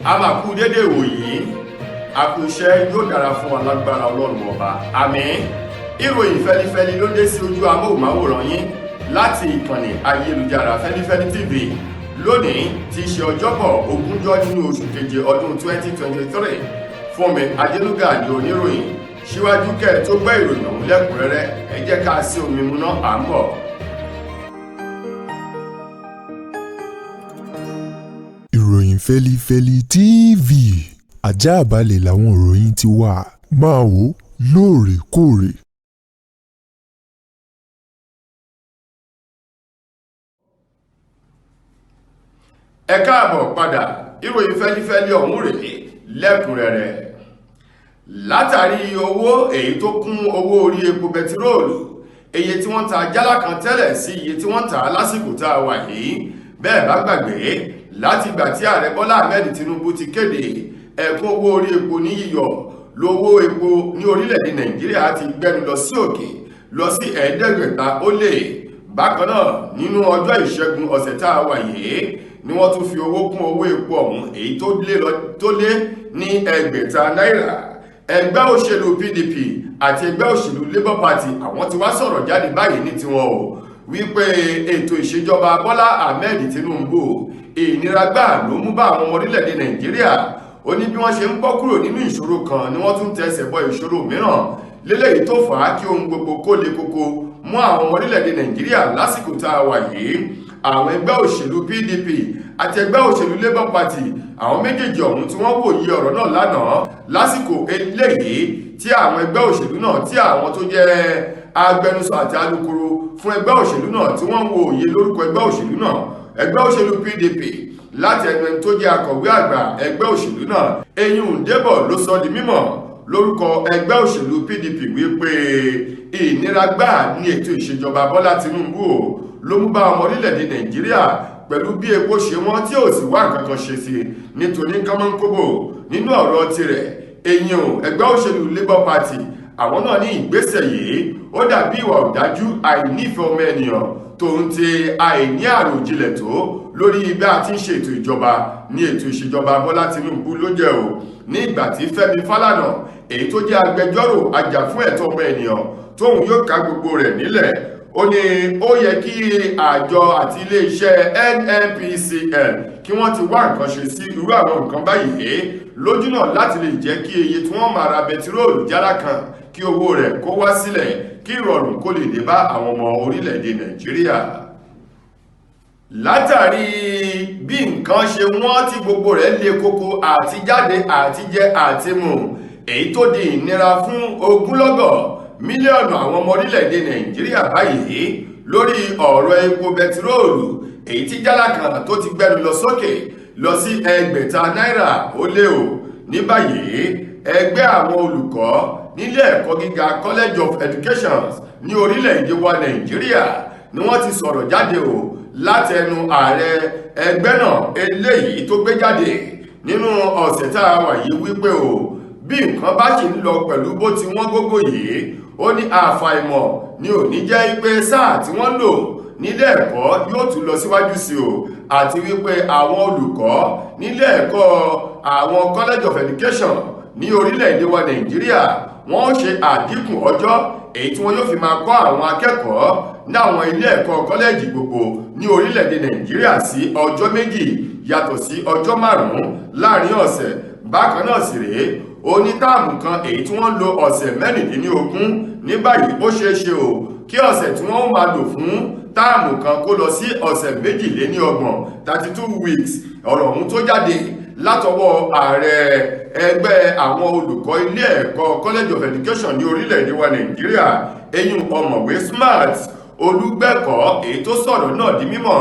A máa kú dédé ìwòyí, a kú iṣẹ́, yóò dára fún wa lágbára Ọlọ́run Ọba, àmín. Ìròyìn fẹlifẹli ló dé sí ojú amóhùnmáwòrán yín láti ìkànnì ayélujára Fẹlifẹli TV lónìí tí í ṣe Ọjọ́bọ̀, 20 nínú oṣù keje ọdún 2023. Fúnmi Adélúgà ní oníròyìn. Síwájú kẹ́ ẹ tó gbọ́ ìròyìn ọ̀hún lẹ́kùnrẹ́rẹ́, ẹ jẹ́ ká sí omi mu náà, à ń bọ̀. Ìròyìn Fẹ́lifẹ́li TV, àjààbalẹ̀ làwọn ìròyìn ti wà, máa wò lóòrèkóòrè. Ẹ káàbọ̀ padà. Ìròyìn fẹ́lifẹ́li ọ̀hún rèé lẹ́kùnrẹ́rẹ́. Látàrí owó èyí tó kún owó orí epo bẹtiróòlù, iye tí wọ́n ta jálá kan tẹ́lẹ̀ sí iye tí wọ́n tà á lásìkò tá a wà yìí, bẹ́ẹ̀ bá gbàgbé, láti ìgbà tí ààrẹ Bọ́lá Ahmed Tinubu ti kéde ẹ̀kún owó orí epo ní yíyọ, lówó epo ní orílẹ̀-èdè Nàìjíríà ti gbẹ́nu lọ sí òkè lọ sí 500. Bákan náà, nínú ọjọ́ Ìṣẹ́gun ọ̀sẹ̀ tá a wà yìí ni wọ́n tún fi owó kún owó epo ọ̀hún, èyí tó lé ní 600 náírà. Ẹgbẹ́ òṣèlú PDP àti ẹgbẹ́ òṣèlú Labour Party, àwọn ti wá sọ̀rọ̀ jáde báyìí ní tiwọn o, wípé ètò ìṣèjọba Bọ́lá Ahmed Tinubu, ìnira gbáà ló mú bá àwọn ọmọ orílẹ̀-èdè Nàìjíríà. Ó ní bí wọ́n ṣe ń bọ́ kúrò nínú ìṣòro kan ni wọ́n tún tẹsẹ̀ bọ ìṣòro mìíràn, léléyìí tó fà á kí ohun gbogbo kó le koko mú àwọn ọmọ orílẹ̀-èdè Nàìjíríà lásìkò tá a wà yìí. Àwọn ẹgbẹ́ òṣèlú PDP àti ẹgbẹ́ òṣèlú Labour Party, àwọn méjèèjì ọ̀hún tí wọ́n wòye ọ̀rọ̀ náà lánàá, lásìkò eléyìí tí àwọn ẹgbẹ́ òṣèlú náà, tí àwọn tó jẹ́ agbẹnusọ àti alukoro fún ẹgbẹ́ òṣèlú náà tí wọ́n ń wo òye lórúkọ ẹgbẹ́ òṣèlú náà, ẹgbẹ́ òṣèlú PDP, láti ẹnu ẹni tó jẹ́ akọ̀wé àgbà ẹgbẹ́ òṣèlú náà, Eyín Débọ̀, ló sọ di mímọ̀ lórúkọ ẹgbẹ́ òṣèlú PDP wípé ìnira gbáà ní ètò ìṣèjọba Bọ́lá Tinubu o ló mú bá ọmọ orílẹ̀-èdè Nàìjíríà pẹ̀lú bí epo ṣe wọ́n tí ò sì wá nǹkan kan ṣe sí nítorí kánmọ́nkóbò. Nínú ọ̀rọ̀ tirẹ̀, eyín o ẹgbẹ́ òṣèlú Labour Party, àwọn náà ní ìgbésẹ̀ yìí ó dàbí ìwà ọ̀dájú, àìnífẹ̀ẹ́ ọmọ ènìyàn, tòun ti àìní àròjinlẹ̀ tó lórí bí a ti ń ṣe ètò ìjọba ní ètò ìṣèjọba Bọ́lá Tinubu ló jẹ́ o. Ní ìgbà tí Fẹ́mi Fálànà, èyí tó jẹ́ agbẹjọ́rò ajàfún ẹ̀tọ́ ọmọ ènìyàn, tóun yóò ká gbogbo rẹ̀ nílẹ̀, ó ní ó yẹ kí àjọ àti iléeṣẹ́ NNPCL kí wọ́n ti wá nǹkan ṣe sí irú àwọn nǹkan báyìí lójúnà láti lè jẹ́ kí iye tí wọ́n máa ra bẹtiróòlù jálá kan, kí owó rẹ̀ kó wá sílẹ̀, kí ìrọ̀rùn kó lè dé bá àwọn ọmọ orílẹ̀-èdè Nàìjíríà. Látàrí bí nǹkan ṣe wọ́n tí gbogbo rẹ̀ le koko, àti jáde, àti jẹ, àti mu, èyí tó di ìnira fún ogúnlọ́gọ̀ mílíọ̀nù àwọn ọmọ orílẹ̀-èdè Nàìjíríà báyìí lórí ọ̀rọ̀ epo bẹtiróòlù, èyí tí jálá kan tó ti gbẹnu lọ sókè lọ sí 600 ó lé o. Ní báyìí, ẹgbẹ́ àwọn olùkọ́ nílé ẹ̀kọ́ gíga, College of Education ní orílẹ̀-èdè wa Nàìjíríà, ni wọ́n ti sọ̀rọ̀ jáde o látẹnu ààrẹ ẹgbẹ́ náà, eléyìí tó gbé jáde nínú ọ̀sẹ̀ tá a wà yìí, wípé o bí nǹkan bá ṣe ń lọ pẹ̀lú bó ti wọ́n gógó yìí, ó ní àfàìmọ̀ ni ò ní jẹ́ pé sáà tí wọ́n lò nílé ẹ̀kọ́ yóò tún lọ síwájú sí o, àti wípé àwọn olùkọ́ nílé ẹ̀kọ́ àwọn College of Education ní orílẹ̀-èdè wa Nàìjíríà, wọ́n ṣe àdínkù ọjọ́ èyí tí wọ́n yóò fi máa kọ́ àwọn akẹ́kọ̀ọ́ ní àwọn ilé ẹ̀kọ́ kọ́lẹ́ẹ̀jì gbogbo ní orílẹ̀-èdè Nàìjíríà sí ọjọ́ 2 yàtọ̀ sí ọjọ́ 5 láàrin ọ̀sẹ̀. Bákan náà sì rèé, ó ní term kan èyí tí wọ́n ń lo ọ̀sẹ̀ 16 ní báyìí, ó ṣeé ṣe o kí ọ̀sẹ̀ tí wọ́n máa lò fún term kan kó lọ sí ọ̀sẹ̀ 32, 32 weeks. Ọ̀rọ̀ ọ̀hún tó jáde látọwọ́ ààrẹ ẹgbẹ́ àwọn olùkọ́ ilé ẹ̀kọ́ College of Education ní orílẹ̀-èdè wa Nàìjíríà, eyín ọ̀mọ̀wé Smart Olùgbẹ́kọ̀, èyí tó sọ̀rọ̀ náà di mímọ̀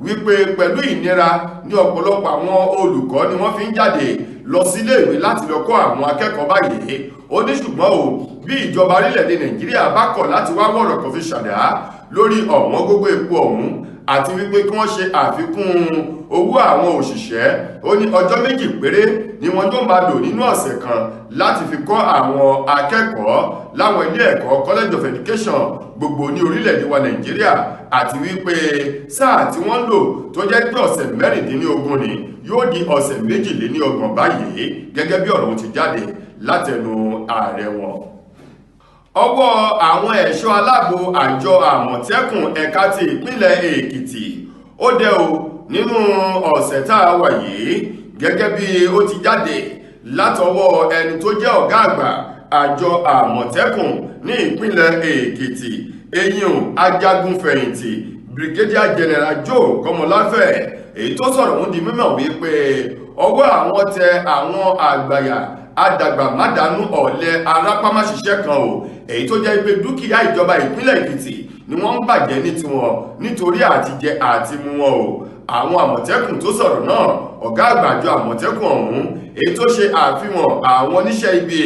wípé pẹ̀lú ìnira ní ọ̀pọ̀lọpọ̀ àwọn olùkọ́ ni wọ́n fi ń jáde lọ sílé ìwé láti lọ kọ́ àwọn akẹ́kọ̀ọ́ báyìí. Ó ní ṣùgbọ́n o, bí ìjọba orílẹ̀-èdè Nàìjíríà bá kọ̀ láti wá wọ̀rọ̀ kan fi ṣàdá lórí ọ̀wọ́n gógó epo ọ̀hún. Àti wípé kí wọ́n ṣe àfikún owó àwọn òṣìṣẹ́. Ó ní ọjọ́ 2 péré ni wọ́n yóò máa lò nínú ọ̀sẹ̀ kan láti fi kọ́ àwọn akẹ́kọ̀ọ́ láwọn ilé ẹ̀kọ́ College of Education gbogbo ní orílẹ̀-èdè wa Nàìjíríà, àti wípé sáà tí wọ́n lò tó jẹ́ pé ọ̀sẹ̀ 16 ni yóò di ọ̀sẹ̀ 32 báyìí, gẹ́gẹ́ bí ọ̀rọ̀ ti jáde látẹnu ààrẹ wọn. Ọwọ́ àwọn ẹ̀ṣọ́ aláàbò àjọ Àmọ̀tẹ́kùn ẹ̀ka ti ìpínlẹ̀ Èkìtì ó dẹ o nínú ọ̀sẹ̀ tá a wà yìí, gẹ́gẹ́ bí ó ti jáde látọwọ́ ẹni tó jẹ́ ọ̀gá àgbà àjọ Àmọ̀tẹ́kùn ní ìpínlẹ̀ Èkìtì, eyín ajagunfẹ̀yìntì Brigadier General Joe Kọ́mọláfẹ́, èyí tó sọ̀rọ̀ ń di mímọ̀ wípé ọwọ́ àwọn tẹ àwọn àgbàyà adàgbàmádànù ọ̀lẹ arápámáṣiṣẹ́ kan o, èyí tó jẹ́ pé dúkìá ìjọba ìpínlẹ̀ Èkìtì ni wọ́n ń bàjẹ́ ní tiwọn nítorí àtijẹ àti mu wọn o. Àwọn Àmọ̀tẹ́kùn tó sọ̀rọ̀ náà, ọ̀gá àgbà àjọ Àmọ̀tẹ́kùn ọ̀hún, èyí tó ṣe àfihàn àwọn oníṣẹ́ ibi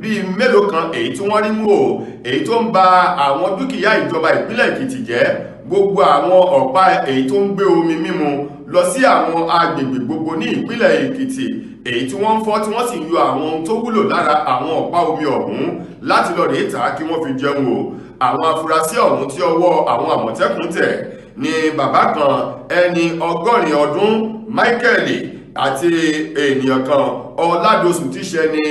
bíi mélòó kan èyí tí wọ́n rí mú o, èyí tó ń ba àwọn dúkìá ìjọba ìpínlẹ̀ Èkìtì jẹ́, gbogbo àwọn ọ̀pá èyí tó ń gbé omi mímu lọ sí àwọn agbègbè gbogbo ní ìpínlẹ̀ Èkìtì, èyí tí wọ́n ń fọ́ tí wọ́n sì ń yọ àwọn ohun tó wúlò lára àwọn ọ̀pá omi ọ̀hún láti lọ rèé tà kí wọ́n fi jẹun o. Àwọn afurasí ọ̀hún tí ọwọ́ àwọn Àmọ̀tẹ́kùn tẹ̀ ni bàbá kan ẹni 80 ọdún Michael àti ènìyàn kan Ọládọ̀sù tí ṣe ní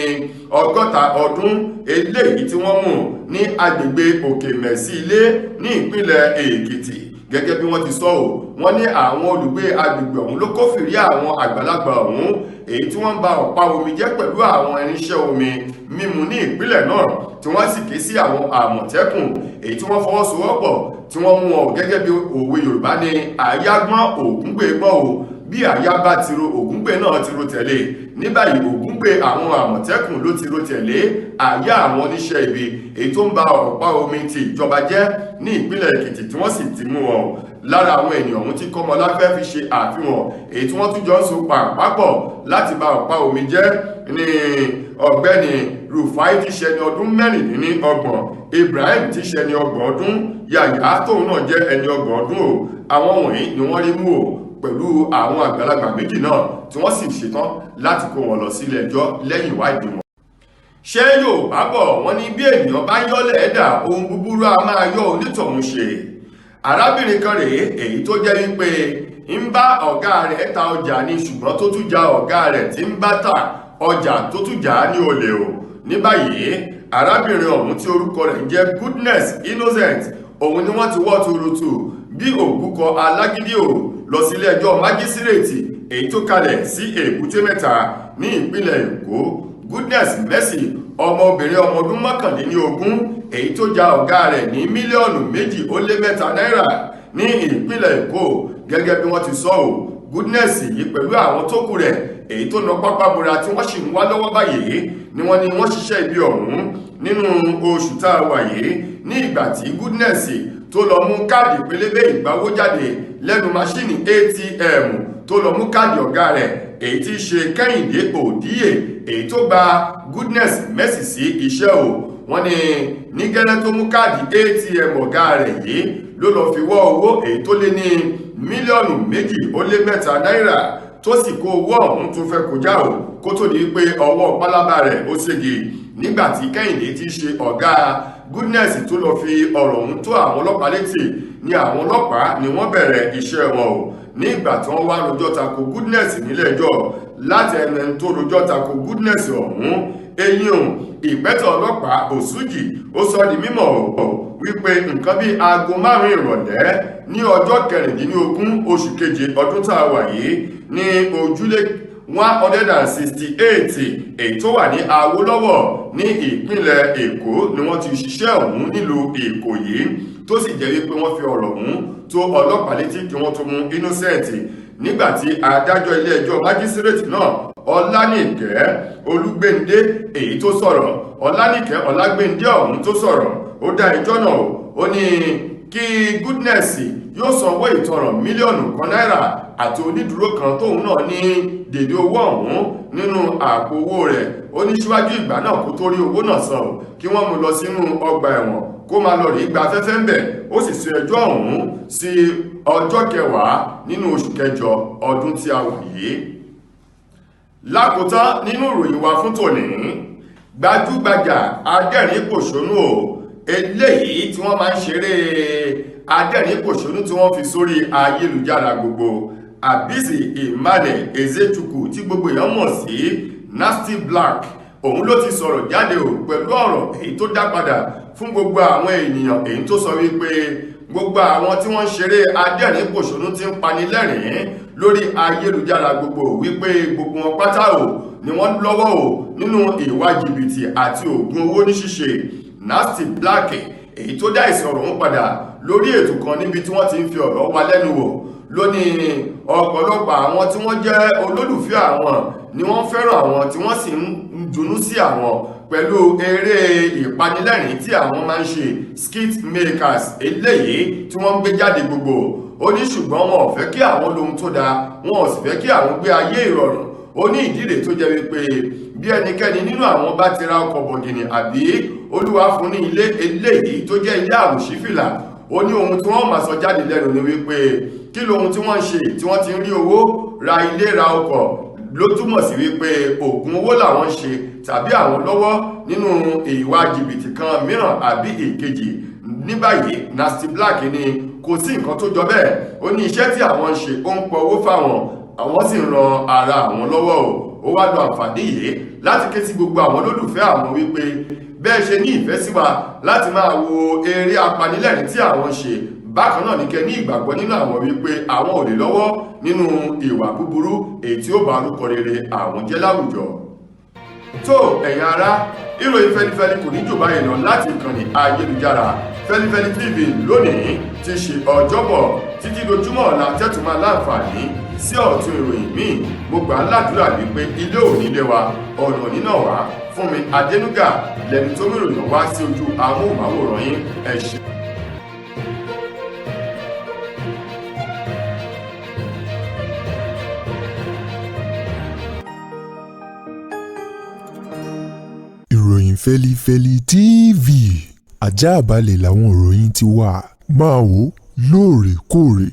60 ọdún, eléyìí tí wọ́n mú ní agbègbè Òkè Mẹ̀sí Ilé ní ìpínlẹ̀ Èkìtì. Gẹ́gẹ́ bí wọ́n ti sọ ò, wọ́n ní àwọn olùgbé agbègbè ọ̀hún ló kófìrí àwọn àgbàlagbà ọ̀hún èyí tí wọ́n ń ba ọ̀pá omi jẹ́ pẹ̀lú àwọn irinṣẹ́ omi mímu ní ìpínlẹ̀ náà, tí wọ́n sì ké sí àwọn Àmọ̀tẹ́kùn èyí tí wọ́n fọwọ́sowọ́pọ̀ tí wọ́n mú wọn. Gẹ́gẹ́ bí òwe Yorùbá ní àyágbọ́n Ògúngbè gbọ́n o, bí àyà bá ti ro Ògúngbè náà ti ro tẹ̀lé. Ní báyìí Ògúngbè àwọn Àmọ̀tẹ́kùn ló ti ro tẹ̀lé àyà àwọn oníṣẹ́ ibi èyí tó ń ba ọ̀pá omi ti ìjọba jẹ́ ní ìpínlẹ̀ Èkìtì tí wọ́n sì ti mú wọn. Lára àwọn ènìyàn ọ̀hún tí Kọ́mọláfẹ́ fi ṣe àfihàn èyí tí wọ́n tún jọ ń so pàápàá láti ba ọ̀pá omi jẹ́ ní ọ̀gbẹ́ni Rufai tí ṣe ẹni ọdún 36, Ibrahim tí ṣe ẹni 30 ọdún, Yàyà tóun náà jẹ́ ẹni 30 ọdún o. Àwọn wọ̀nyí ni wọ́n rí mú o pẹ̀lú àwọn àgbàlagbà méjì náà tí wọ́n sì ṣetán láti kó wọn lọ sílé ẹjọ́ lẹ́yìn ìwádìí wọn. Ṣé Yorùbá bọ̀ wọ́n ní bí ènìyàn bá yọ́lẹ̀ ẹ̀dà ohun búburú a máa yọ onítọ̀hún ṣe. Arábìnrin kan rèé èyí tó jẹ́ wípé ń bá ọ̀gá rẹ̀ ta ọjà ni, ṣùgbọ́n tó tún ja ọ̀gá rẹ̀ tí ń bá ta ọjà tó tún jà á ní olè o. Ní báyìí arábìnrin ọ̀hún tí orúkọ rẹ̀ ń jẹ́ Goodness Innocent, òun ni wọ́n ti wọ́ tuurutu bí òbúkọ alágídí o lọ sílé ẹjọ́ májísírèètì èyí tó kalẹ̀ sí Èbúté Mẹ́ta ní ìpínlẹ̀ Èkó. Goodness Mercy, ọmọbìnrin ọmọ ọdún 21 èyí tó ja ọ̀gá rẹ̀ ní mílíọ̀nù 2.3 náírà ní ìpínlẹ̀ Èkó. Gẹ́gẹ́ bí wọ́n ti sọ ò, Goodness yìí pẹ̀lú àwọn tó kù rẹ̀ èyí tó na pápá bora tí wọ́n sì ń wá lọ́wọ́ báyìí ni wọ́n ní wọ́n ṣiṣẹ́ ibi ọ̀hún nínú oṣù tá a wà yìí, ní ìgbà tí Goodness tó lọ mú káàdì pélébé ìgbawó jáde lẹ́nu máṣíìnì ATM tó lọ mú káàdì ọ̀gá rẹ̀ èyí tí í ṣe Kẹ́hìndé Òdíyè èyí tó gba Goodness Mercy sí iṣẹ́ o. Wọ́n ní ní gẹ́lẹ́ tó mú káàdì ATM ọ̀gá rẹ̀ yìí ló lọ fi wọ́ owó èyí tó lé ní mílíọ̀nù 2.3 náírà tó sì kó owó ọ̀hún tó fẹ́ kọjá o kó tó di pé ọwọ́ pálábá rẹ̀ ó ségi. Nígbà tí Kẹ́hìndé ti ṣe ọ̀gá Goodness tó lọ fi ọ̀rọ̀ ọ̀hún tó àwọn ọlọ́pàá létí ni àwọn ọlọ́pàá ni wọ́n bẹ̀rẹ̀ iṣẹ́ wọn o. Nígbà tí wọ́n wá rojọ́ tako Goodness nílé ẹjọ́ láti ẹnu tó rojọ́ tako Goodness ọ̀hún, eyín o ìpẹ́tọ̀ ọlọ́pàá Òṣùjì ó sọ di mímọ̀ o wípé nǹkan bíi aago 5 ìrọ̀lẹ́ ní ọjọ́ 16 oṣù keje ọdún tá a wà yìí ní ojúlé 168 èyí tó wà ní Awólọ́wọ̀ ní ìpínlẹ̀ Èkó ni wọ́n ti ṣiṣẹ́ ọ̀hún nílùú Ìkòyí, tó sì jẹ́ wípé wọ́n fi ọ̀rọ̀ ọ̀hún tó ọlọ́pàá létí kí wọ́n tó mú Innocent. Nígbàtí adájọ́ ilé ẹjọ́ májísírèètì náà Ọlánìkẹ́ Olúgbéndé èyí tó sọ̀rọ̀, Ọlánìkẹ́ Ọlágbéndé ọ̀hún tó sọ̀rọ̀, ó dá ẹjọ́ náà ó ní kí Goodness yóò sanwó ìtanràn mílíọ̀nù 1 náírà àti onídùúró kan tóun náà ní dèdè owó ọ̀hún nínú àpò owó rẹ̀. Ó ní síwájú ìgbà náà kó tó rí owó náà san o kí wọ́n mú lọ sínú ọgbà ẹ̀wọ̀n Kó máa lọ rí gba afẹ́fẹ́ ń bẹ̀. Ó sì sún ẹjọ́ ọ̀hún sí ọjọ́ 10 nínú oṣù kẹjọ ọdún tí a wà yìí. Lákòótán nínú ìròyìn wa fún tòní, gbajúgbajà adẹ́rìn pòṣónú o eléyìí tí wọ́n máa ń ṣeré adẹ́rìn pòṣónú tí wọ́n fi sórí ayélujára gbogbo, Àbísí Emmanuel Ezechukwu tí gbogbo èèyàn mọ̀ sí Nasty Black, òun ló ti sọ̀rọ̀ jáde o pẹ̀lú ọ̀rọ̀ èyí tó dá padà fún gbogbo àwọn ènìyàn, èyí tó sọ wípé gbogbo àwọn tí wọ́n ń ṣeré adẹ́rìn pòṣónú tí ń panilẹ́rìn lórí ayélujára gbogbo, wípé gbogbo wọn pátá o ni wọ́n lọ́wọ́ o nínú ìwà jìbìtì àti oògùn owó ní ṣíṣe. Nasty Black èyí tó dá ìsọ̀rọ̀ ń padà lórí ètò kan níbi tí wọ́n ti ń fi ọ̀rọ̀ wa lẹ́nu wò lónìí, ọ̀pọ̀lọpọ̀ àwọn tí wọ́n jẹ́ olólùfẹ́ àwọn ni wọ́n fẹ́ràn àwọn tí wọ́n sì ń dunnú sí àwọn pẹ̀lú eré ìpanilẹ́rìn tí àwọn máa ń ṣe, skit makers eléyìí tí wọ́n ń gbé jáde gbogbo. Ó ní ṣùgbọ́n wọn ò fẹ́ kí àwọn lohun tó dáa, wọn ò sì fẹ́ kí àwọn gbé ayé ìrọ̀rùn. Ó ní ìdí rèé tó jẹ́ wípé bí ẹnikẹ́ni nínú àwọn bá ti ra ọkọ̀ bọ̀gìnì àbí Olúwa fún ní ilé eléyìí tó jẹ́ ilé àwòṣífìlà, ó ní ohun tí wọ́n máa sọ jáde lẹ́nu ni wípé kí lohun tí wọ́n ń ṣe tí wọ́n ti ń rí owó ra ilé ra ọkọ̀, ló túmọ̀ sí wípé oògùn owó làwọn ń ṣe tàbí àwọn lọ́wọ́ nínú ìwà jìbìtì kan mìíràn àbí èkejì. Ní báyìí, Nasty Black ní kò sí nǹkan tó jọ bẹ́ẹ̀. Ó ní iṣẹ́ tí àwọn ń ṣe ó ń pọ owó fáwọn, àwọn sì ń ran ara àwọn lọ́wọ́ o. Ó wá lo àǹfààní yìí láti ké sí gbogbo àwọn olólùfẹ́ àwọn wípé bẹ́ẹ̀ ṣe ní ìfẹ́ sí wa láti máa wo eré apanilẹ́rìn tí àwọn ń ṣe, bákan náà ní kẹ́ ní ìgbàgbọ́ nínú àwọn wípé àwọn ò lè lọ́wọ́ nínú ìwà búburú èyí tí ó bá orúkọ rere àwọn jẹ́ láwùjọ. Tó ẹ̀yin ará, ìròyìn fẹlifẹli kò ní jù báyìí lọ láti ìkànnì ayélujára Fẹlifẹli TV lónìí ti ṣe Ọjọ́bọ̀. Títí dojúmọ́ ọ̀la tẹ́tù máa láǹfààní sí ọ̀tún ìròyìn míì, mo gbà á ládùúrà wípé ilé ò ní lé wa, ọ̀nà nínà wá. Fún mi Adénúgà lẹni tó mìròyìn wá sí ojú amóhùnmáwòrán yín. Ẹ ṣé. Ìròyìn Fẹ́lifẹ́li TV, ajáàbalẹ̀ làwọn ìròyìn ti wà. Máa wò lóòrèkóòrè.